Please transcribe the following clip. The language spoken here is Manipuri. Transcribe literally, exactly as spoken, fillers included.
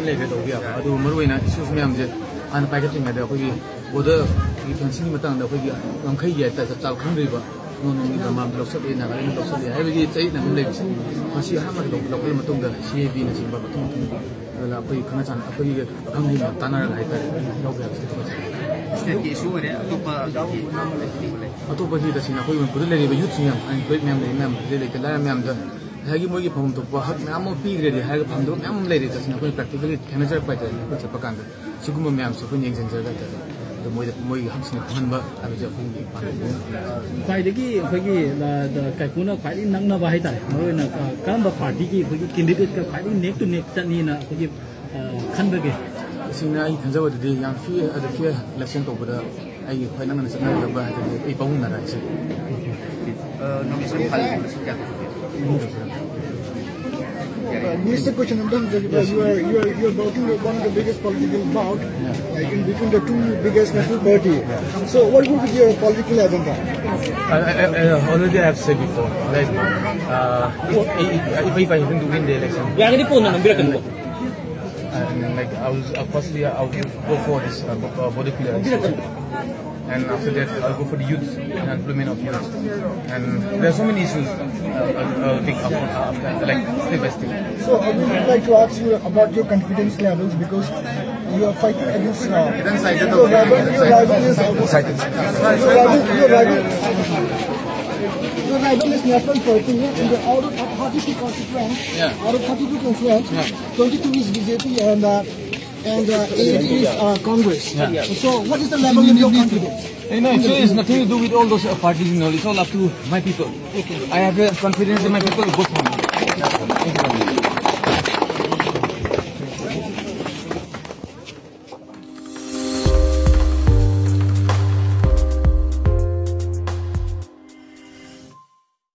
ꯂꯩꯈ꯭ꯔꯦ ꯇꯧꯕ ꯌꯥꯕ꯫ ꯑꯗꯨ ꯃꯔꯨꯑꯣꯏꯅ ꯏꯁꯨꯁ ꯃꯌꯥꯝꯁꯦ ꯍꯥꯟꯅ ꯄꯥꯏꯈꯠꯇ꯭ꯔꯤꯉꯩꯗ ꯑꯩꯈꯣꯏꯒꯤ ꯕꯣꯔꯗꯔꯒꯤ ꯐꯦꯟꯁꯤꯡꯒꯤ ꯃꯇꯥꯡꯗ ꯑꯩꯈꯣꯏꯒꯤ ꯉꯝꯈꯩꯒꯤ ꯍꯥꯏꯇꯥꯔꯦ ꯆꯞ ꯆꯥꯕ ꯈꯪꯗ꯭ꯔꯤꯕ, ꯅꯣꯡ ꯅꯣꯡꯒꯤ ꯗꯃꯥꯝ ꯂꯧꯁꯜꯂꯤ, ꯅꯥꯒꯥꯂꯦꯟ ꯂꯧꯁꯜꯂꯤ ꯍꯥꯏꯕꯒꯤ ꯆꯌꯦꯠꯅꯕ ꯑꯃ ꯂꯩꯕꯁꯦ ꯃꯁꯤ ꯑꯍꯥꯟꯕꯗ ꯂꯧ-, ꯂꯧꯈꯠꯂ ꯃꯇꯨꯡꯗ ꯁꯤ ꯑꯦ ꯕꯤꯅꯆꯤꯡꯕ ꯃꯊꯪ ꯃꯊꯪ ꯑꯗꯨꯅ ꯑꯩꯈꯣꯏ ꯈꯪꯅ ꯆꯥꯟꯅ ꯑꯩꯈꯣꯏꯒꯤ ꯑꯈꯪ ꯑꯍꯩ ꯃꯌꯥꯝ ꯇꯥꯟꯅꯔꯒ ꯍꯥꯏꯇꯥꯔꯦ ꯂꯧꯕ ꯌꯥꯕꯁꯦ ꯊꯕꯛꯁꯦ꯫ ꯁ꯭ꯇꯦꯠꯀꯤ ꯏꯁꯨ ꯑꯣꯏꯔꯦ꯫ ꯑꯇꯣꯞꯄ ꯑꯇꯣꯞꯄꯗꯤ ꯇꯁꯦꯡꯅ ꯑꯩꯈꯣꯏ ꯃꯅꯤꯄꯨꯔꯗ ꯂꯩꯔꯤꯕ ꯌꯨꯠꯁꯤꯡ ꯃꯌꯥꯝ, ꯑꯟꯑꯦꯝꯄ꯭ꯂꯣꯏꯗ ꯃꯌꯥꯝ ꯂꯩ, ꯃꯌꯥꯝ ꯂꯩꯇ ꯂꯥꯏꯔ ꯃꯌꯥꯝꯗ ꯉꯁꯥꯏꯒꯤ ꯃꯣꯏꯒꯤ ꯐꯪꯐꯝ ꯊꯣꯛꯄ ꯍꯛ ꯃꯌꯥꯝ ꯑꯃ ꯄꯤꯈ꯭ꯔꯦꯗꯤ ꯍꯥꯏꯔꯒ ꯐꯪꯗꯕ ꯃꯌꯥꯝ ꯑꯃ ꯂꯩꯔꯦ꯫ ꯇꯁꯦꯡꯅ ꯑꯩꯈꯣꯏꯅ ꯄ꯭ꯔꯦꯛꯇꯤꯀꯦꯜꯂꯤ ꯊꯦꯡꯅꯖꯔꯛꯄ ꯍꯥꯏꯇꯥꯔꯦ, ꯑꯩꯈꯣꯏ ꯆꯠꯄ ꯀꯥꯟꯗ ꯁꯤꯒꯨꯝꯕ ꯃꯌꯥꯝꯁꯦ ꯑꯩꯈꯣꯏꯅ ꯌꯦꯡꯁꯤꯟꯖꯔꯒ ꯍꯥꯏꯇꯥꯔꯦ, ꯑꯗꯣ ꯃꯣꯏꯗ, ꯃꯣꯏꯒꯤ ꯍꯛꯁꯤꯡꯅ ꯐꯪꯍꯟꯕ ꯍꯥꯏꯕꯁꯦ ꯑꯩꯈꯣꯏꯒꯤ ꯄꯥꯟꯗꯝꯅꯤ꯫ ꯈ꯭ꯋꯥꯏꯗꯒꯤ ꯑꯩꯈꯣꯏꯒꯤ, ꯑ, ꯗ-, ꯀꯥꯏꯀꯨꯅ ꯈ꯭ꯋꯥꯏꯗꯒꯤ ꯅꯛꯅꯕ ꯍꯥꯏꯇꯥꯔꯦ, ꯃꯔꯨꯑꯣꯏꯅ, ꯑ, ꯀꯔꯝꯕ ꯄꯥꯔꯇꯤꯒꯤ ꯑꯩꯈꯣꯏꯒꯤ ꯀꯦꯟꯗꯤꯗꯦꯠꯀ ꯈ꯭ꯋꯥꯏꯗꯒꯤ ꯅꯦꯛ ꯇꯨ ꯅꯦꯛ ꯆꯠꯅꯤꯅ ꯑꯩꯈꯣꯏꯒꯤ, ꯑ, ꯈꯟꯕꯒꯦ? ꯇꯁꯦꯡꯅ ꯑꯩ ꯈꯟꯖꯕꯗꯗꯤ ꯌꯥꯝ ꯐꯤꯌꯔ, ꯑꯗ ꯐꯤꯌꯔ ꯏꯂꯦꯛꯁꯟ ꯇꯧꯕꯗ ꯑꯩꯒꯤ ꯈ꯭ꯋꯥꯏ ꯅꯛꯅꯅ ꯆꯠꯅꯒꯗꯕ ꯍꯥꯏꯔꯒꯗꯤ ꯑꯩ ꯄꯥꯕꯨꯡ ꯅꯥꯔꯥꯏꯟꯁꯦ꯫ ꯑ, ꯅꯣꯃꯤꯅꯦꯁꯟ ꯐꯥꯏꯜ ꯇꯧꯕꯁꯤ ꯀꯌꯥ ꯇꯧꯒꯦ? Uh, Mister Question, I'm done. Uh, you are you are you are about to one of the biggest political bout, uh, in between the two biggest national party. So, what would be your political agenda? I, I, I, already I have said before, like, uh, if, if, if, if I happen to win the election, ꯌꯥꯒꯅꯤ, ꯀꯣꯟꯅ ꯅꯝꯕꯤꯔꯛꯀꯅꯤꯀꯣ꯫ And, like, I was, uh, firstly, I would go for this, uh, bo-, uh, border clearance. And after that, I'll go for the youth and employment of youth. And there are so many issues, uh, I'll, I'll take up after, like, step by step. So, I would like to ask you about your confidence levels, because you are fighting against, uh, your rival, your rival is, your rival, your rival, your rival is National Party, yeah, and out of thirty-two constituents, yeah, out of thirty-two constituents, yeah, twenty-two is B J P and, uh, and, uh, eight is, uh, Congress. Yeah. So, what is the level of your confidence? You know, actually, it's nothing to do with all those, uh, parties, you know, it's all up to my people. Okay. I have, uh, confidence in my people who vote for me.